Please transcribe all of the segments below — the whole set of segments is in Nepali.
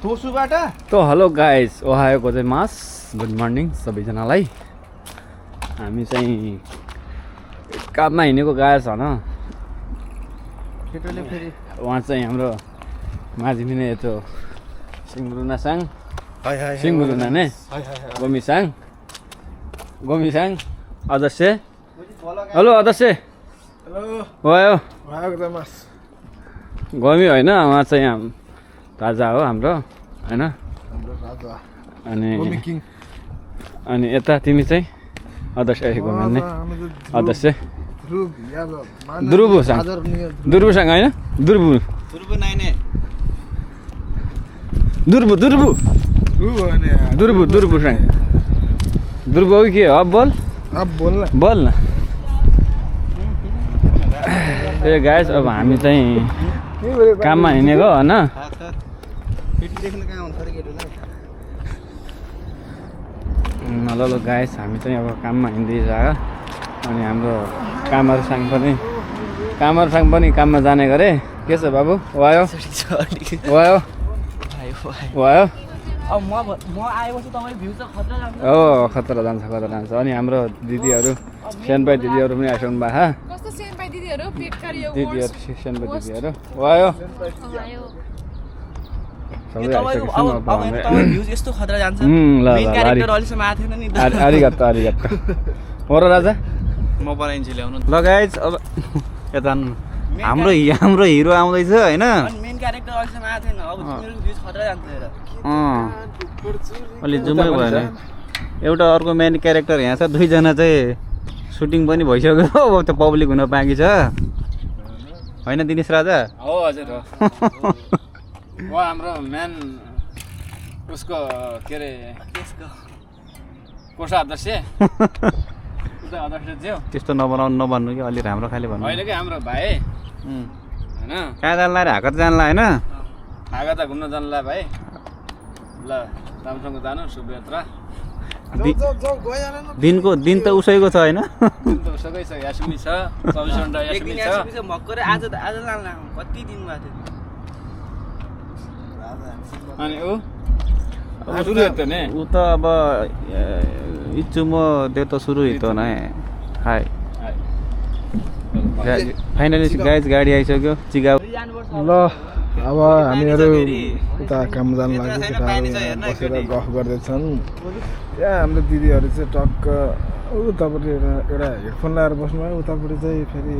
ठोसुबाट त हेलो गाइज ओहायो गोजाइमास गुड मर्निङ सबैजनालाई हामी चाहिँ काममा हिँडेको गायस होइन केटोले फेरि उहाँ चाहिँ हाम्रो माझिमिने यतो सिङरुना साङ हाय हाय सिङरुना ने गोमिसाङ अदस्य हेलो अदस्य हेलो ओहायो ओहायो गोजाइमास गमी होइन उहाँ चाहिँ राजा हो हाम्रो होइन हाम्रो राजा अनि गोमी किङ अनि यता तिमी चाहिँ अदस्य गोमान्ने अदस्य दुर्बुसाङ दुर्बुसाङ होइन दुर्बु नाइने दुर्बुसाङ दुर्बु हो कि के हो अब बोल न ए गाइस अब हामी चाहिँ काममा हिँडेको होइन ल गाइस हामी चाहिँ अब काममा हिँड्दैछ अनि हाम्रो कामरसाङ पनि काममा जाने गरे के छ बाबु वायो अब म आएपछि तपाईँ भ्यू चाहिँ खतरा जान्छ हो खतरा जान्छ अनि हाम्रो दिदीहरू सेनपाई दिदीहरू पनि आइसक्नु भएको कस्तो सेनपाई दिदीहरू सेनपाई दिदीहरू वायो सबै भ्यू यस्तो खतरा जान्छ ल मेन क्यारेक्टर अहिलेसम्म आएको थिएन नि आरिगत्त हो र राजा म बनाइन्छु ल्याउनु ल गाइज अब यता हाम्रो हिरो आउँदैछ होइन मेन क्यारेक्टर अहिलेसम्म आएको थिएन अब तिम्रो भ्यू खतरा जान्छ हेर अलि जुमै भएन एउटा अर्को मेन क्यारेक्टर यहाँ छ दुईजना चाहिँ सुटिङ पनि भइसक्यो अब त्यो पब्लिक हुन बाँकी छ होइन दिनेश राजा हो हजुर हो उहाँ हाम्रो मेन उसको के अरे कोषा अध्यक्ष उता अध्यक्ष थियो त्यस्तो नभन्नु कि अलि राम्रो खाले भन्नु होइन कि हाम्रो भाइ होइन कहाँ जानला रे हाकत जानला होइन आगा त घुम्न जानला भाइ ल राम्रोसँग जानु शुभयात्रा दिन त उसैको छ होइन उसकै छ यासुमी छ 24 घण्टा एक दिन यासुमी छ भर्खरै आज लान्न कति दिन भएको थियो अनि ऊ सुरु हेर्छ नि ऊ त अब इच्छुमो त्यो त सुरु हितो नै हाई फाइनली गाइज गाडी आइसक्यो चिगा ल अब हामीहरू उता काम जानु लाग्यो केटाहरू बसेर गफ गर्दैछन् यहाँ हाम्रो दिदीहरू चाहिँ टक्क उतापट्टि एउटा हेडफोन लगाएर बस्नुभयो उतापट्टि चाहिँ फेरि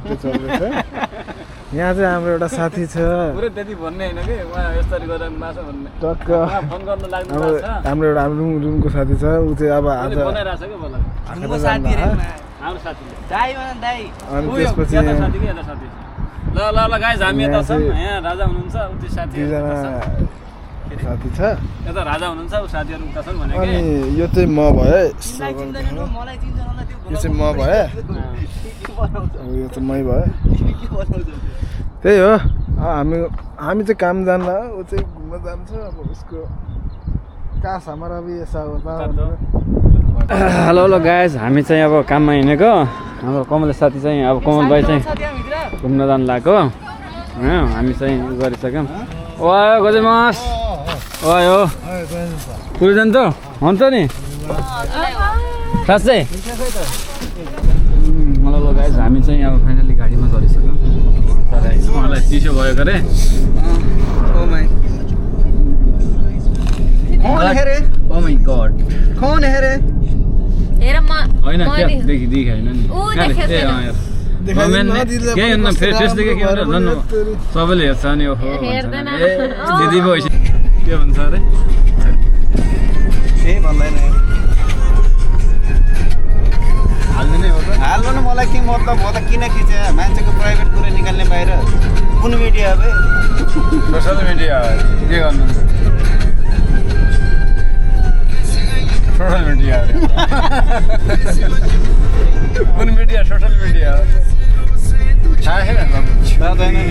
छुट्टै चल्दैछ यहाँ चाहिँ हाम्रो एउटा साथी छ पुरै त्यति भन्ने होइन कि उहाँ यसरी गरेर माछ भन्ने टक्क फोन गर्न लाग्नु हाम्रो एउटा रुमको साथी छ ऊ चाहिँ अब आज बनाइरहेछ कि बोला म साथी रे हाम्रो साथी दाइ भन दाइ अनि त्यसपछि यता साथी कि यता साथी ल गाइस हामी यता छौँ यहाँ राजा हुनुहुन्छ उति साथी दुईजना साथी छ यता राजा हुनुहुन्छ उ साथीहरू उता छन् भने अनि यो चाहिँ म भए मलाई चिन्छ होला त्यो यो चाहिँ म भए यो चाहिँ मै भए त्यही हो हामी चाहिँ काम जान्ला ऊ चाहिँ घुम्न जान्छ अब उसको कास हाम्रो अब यसा होता हेलो गाइज हामी चाहिँ अब काममा हिँडेको हाम्रो कमल साथी चाहिँ अब कमल भाइ चाहिँ घुम्न जानु लाग्यो हामी चाहिँ उ गरिसक्यौँ ओयो गोजेमास ओयो पुरै जान्छ हुन्छ नि साँच्चै ल गाइज हामी चाहिँ अब फाइनली गाडीमा चढिसक्यौँ तर उहाँलाई चिसो भयो अरे ओ माई गॉड कौन है रे हेर म होइन क्या देखि होइन नि केही हुन्न फेरि फेस देख्यो के भन्छ सबैले हेर्छ नि ओहो हेर्दैन। दिदी पो के भन्छ अरे ए भन्दैन हाल्ने हो त हाल्नु न मलाई के मतलब हो त किन खिचे मान्छेको प्राइभेट कुरा निकाल्ने बाहिर कुन मिडिया अब सोसल मिडिया के गर्नु सोसल मिडिया कुन मिडिया सोसल मिडिया थाहा छैन थाहा छैन नि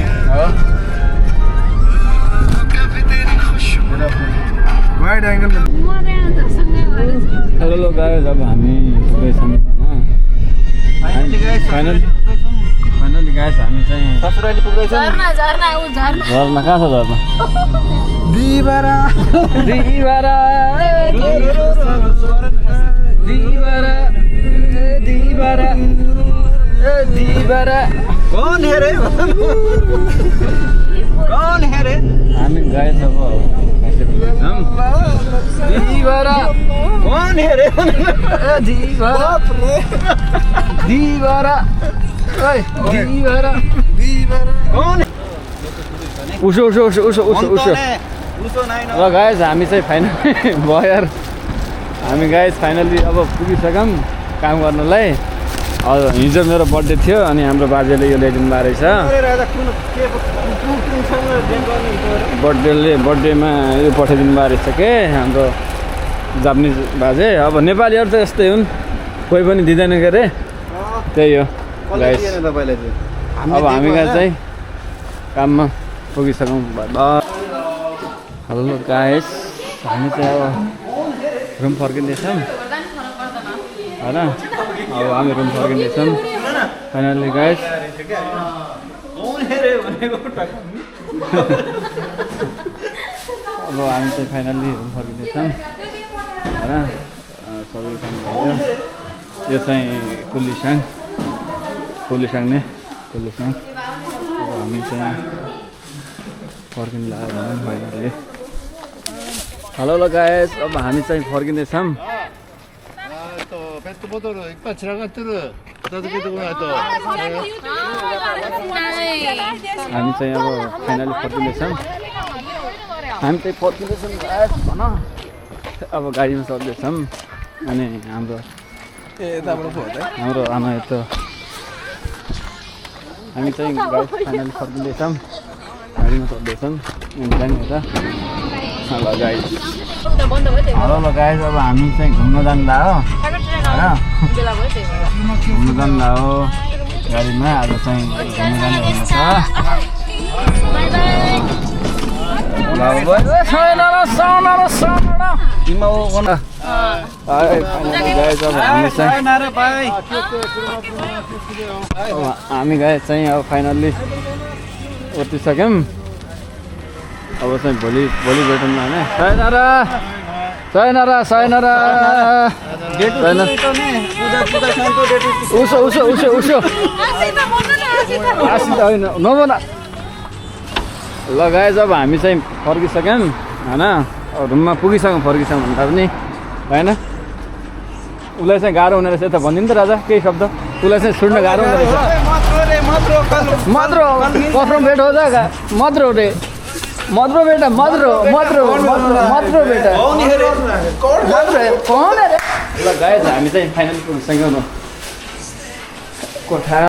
वाइड एङ्गल हेलो गाइस अब हामी पुगेछौँ फाइनली गाइस हामी चाहिँ ससुराली पुग्दैछ झरना ऊ झरना झर्ना कहाँ छ झर्ना दिबारा दिबारा दिबारा दिबारा दिबारा कौन है रे कौन है रे हामी गएछ अब दिबारा कौन है रे दिबारा दिबारा ओइ दिबारा कौन उसो उसो उसो उसो उसो उसो उसो नाइन ल गाइस हामी चाहिँ फाइनली भयो यार हामी गाइस फाइनली अब पुगिसक्यौँ काम गर्नलाई अब हिजो मेरो बर्थडे थियो अनि हाम्रो बाजेले यो ल्याइदिनु भएको रहेछ बर्थडेमा यो पठाइदिनु भएको रहेछ के हाम्रो जापानिज बाजे अब नेपालीहरू त यस्तै हुन् कोही पनि दिँदैन के अरे त्यही हो गाइस तपाईँलाई चाहिँ अब हामी चाहिँ काममा पुगिसक्यौँ हेलो गाइस हामी चाहिँ अब रुम फर्किँदैछौँ होइन अब हामी रुम फर्किँदैछौँ फाइनली गाइस अब हामी चाहिँ फाइनल्ली रुम फर्किँदैछौँ होइन सबै काम भयो यो चाहिँ कुल्लीसाङ नै कुल्लीसाङ अब हामी चाहिँ फर्किनु लाग्यो फाइनल्ली हेलो ल गाइस अब हामी चाहिँ फर्किँदैछौँ हामी चाहिँ अब फाइनली फर्किँदैछौँ गाइस भन अब गाडीमा चढ्दैछौँ अनि हाम्रो आमा यता हामी चाहिँ गाइस फाइनली फर्किँदैछौँ गाडीमा चढ्दैछौँ अनि जाने यता ल गाइस हेलो ल गाइस अब हामी चाहिँ घुम्न जानु लाग्यो होइन घुम्न जानु लाग्यो गाडीमा आज चाहिँ घुम्न जानु भनेको छ हामी गाइस चाहिँ अब फाइनल्ली उत्रिसक्यौँ अब चाहिँ भोलि भेटौँ न होइन उसो उसो उसो उसो आसित होइन नबना ल गाइस अब हामी चाहिँ फर्किसक्यौँ होइन रुममा फर्किसक्यौँ भन्दा पनि होइन उसलाई चाहिँ गाह्रो हुने रहेछ यता भनिदिनु त राजा केही शब्द उसलाई चाहिँ सुन्न गाह्रो हुने रहेछ मद्रो कफ्रो भेट हो जाएगा मद्रो रे मद्रो बेटा मद्रो बेटा कौन है रे ल गाइस हामी चाहिँ फाइनली पुगिसक्यौँ कोठा